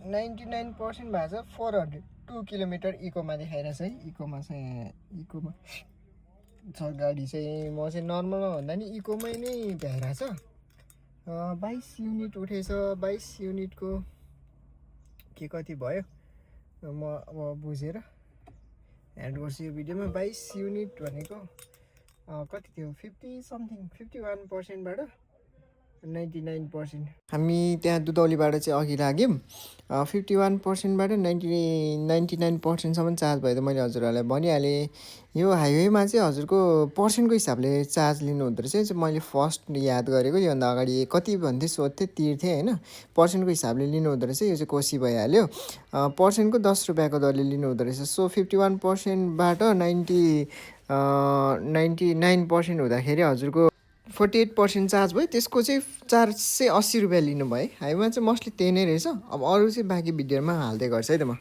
99% भएको छ 402 किलोमिटर इकोमा देखाइरहेछ है इकोमा चाहिँ इकोमा छ गाडी चाहिँ म चाहिँ नर्मलमा भन्दा नि इकोमै नै भ्याइरहेछ 22 युनिट उठेछ 22 युनिटको के कति भयो म अब बुझेर एड गर्छु यो भिडियोमा 22 युनिट भनेको कति थियो 50 समथिङ 51%बाट 99%। हामी त्यहाँ दुधौलीबाट चाहिँ अघि लाग्यौँ 51%बाट 99%सम्म चार्ज भयो त मैले हजुरहरूलाई भनिहालेँ यो हाइवेमा चाहिँ हजुरको पर्सेन्टको हिसाबले चार्ज लिनु हुँदो रहेछ मैले फर्स्ट याद गरेको योभन्दा अगाडि कति भन्थे सोध्थेँ तिर्थेँ होइन पर्सेन्टको हिसाबले लिनु हुँदो रहेछ यो चाहिँ कोसी भइहाल्यो पर्सेन्टको 10 रुपियाँको दरले लिनु हुँदो रहेछ सो 51%बाट 99% हुँदाखेरि हजुरको 48% चार्ज भयो त्यसको चाहिँ 480 रुपियाँ लिनुभयो है हाइवेमा चाहिँ मोस्टली त्यही नै रहेछ अब अरू चाहिँ बाँकी भिडियोमा हाल्दै गर्छ है त म